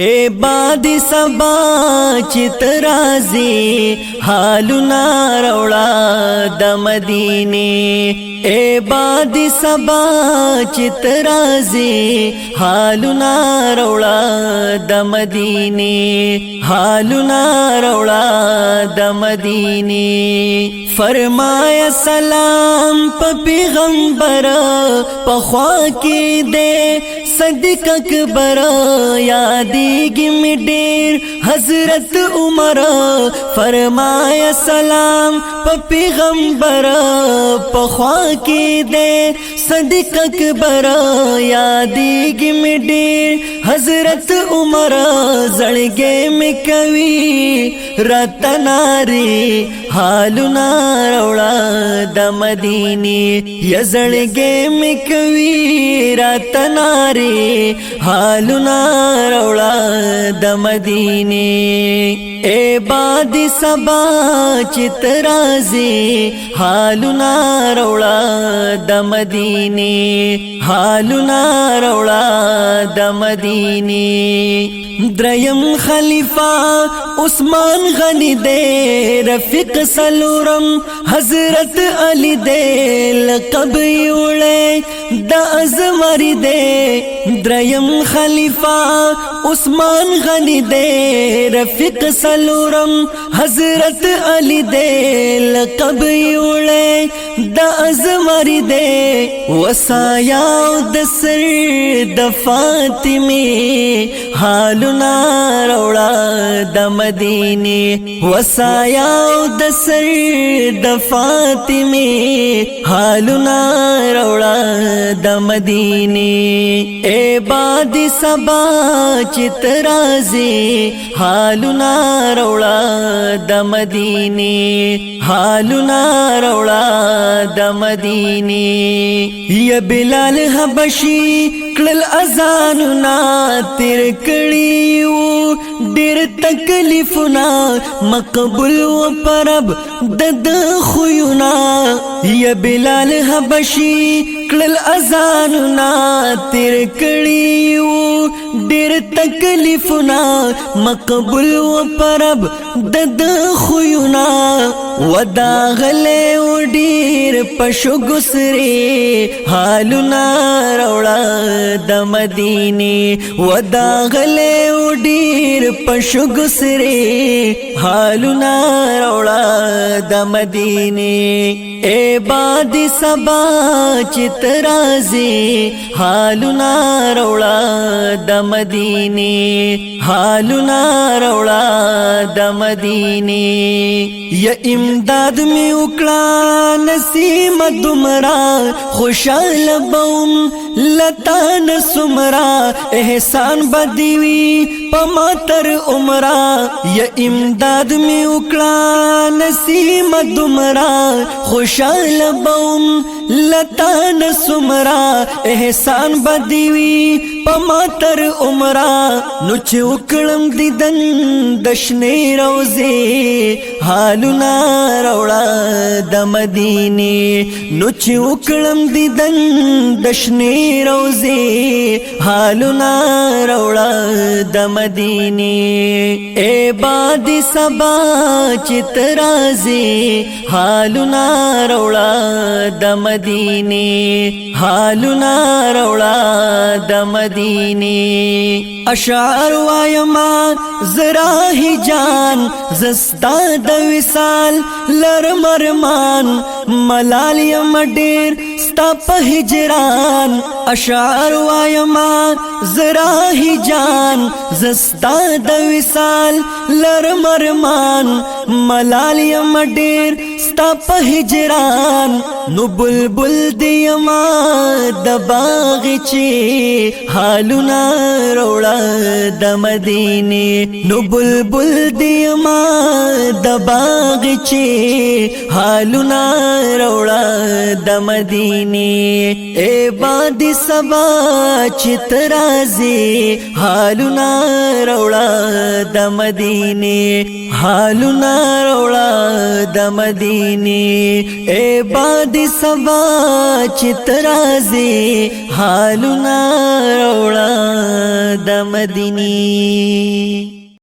اے باد سبا چې ترازی حالنا روړا د مدینه. اے باد سبا چې ترازی حالنا روړا د مدینه، حالنا روړا د مدینه. فرمایا سلام په پیغمبر په خوا کې دې صدیق اکبر، یادېږي مې ډېر حضرت عمر. فرمایا سلام په پیغمبر په خوا کې دې صدیق اکبر، یادېږي مې ډېر حضرت عمر. زړګې مې کوي رتناري حالنا روړا د مدینی، یزړګې مې کوي رتناري حالنا روړا د مدینی. اے باد سبا چې ترازی حالنا روړا د مدینی، حالنا روړا د مدینی. دریم خلیفہ عثمان غنی دے، رفیق سلورم حضرت علی دے، لقب یوړې د ازمری دے. دریم خلیفہ عثمان غنی دے، رفیق سلورم حضرت علی دے، لقب یوړې د ازمری دے. وسایا د سر د فاطمه حالنا روړا د مدینه، وسایا د سر د فاطمه حالنا روړا د مدینه. اے باد سبا چې ترازی حالنا روړا د مدینه، حالنا روړا د مدینه. یا بلال حبشي کړل اذاننا تیر کړیو ډیر تکلیفنا، مقبول و پرب د خوینا. یا بلال حبشي کړل اذاننا تیر کړیو ډیر تکلیفنا، مقبول و پرب د خوینا. ودا غلې و ډیر پشو ګسري حالنا روړا د مدینه، ودا غلې و ډیر پشو ګسري حالنا روړا د مدینه. اے باد سبا چې ترازی حالنا روړا د مدینه، حالنا روړا د مدینه. یا امداد می وکړه نسیم دمرا، خوشاله بوم لتا نسمرا، احسان بدیوی پما تر عمرا. یا امداد می وکړه نسیم دمرا، خوشاله بوم لتا نسمرا، احسان بدیوی پما تر عمرا. نو چې وکړم دیدن دشنې روزه حالنا روړا د مدینه، نو چې وکړم دیدن دشنې روزه حالنا روړا د مدینه. اے باد سبا چې ترازی حالنا روړا د مدینه، حالنا روړا د مدینه. اشعار وایما زراهی جان زستا د وصال لر مرمان، ملال یم ډیر ستا په هجران. اشعار وایما زراهی جان زستا د وصال لر مرمان، ملال یم ډیر ستا په هجران. نو بلبل دی ما د باغ چی حالنا روړا د مدینه، نو بلبل دی ما د باغ چی حالنا روړه د مدینه. اے باد سبا چې ترازی، حالونه روړه د مدینه، حالونه روړه د مدینه. اے باد سبا چې ترازی، حالونه روړه د مدینه.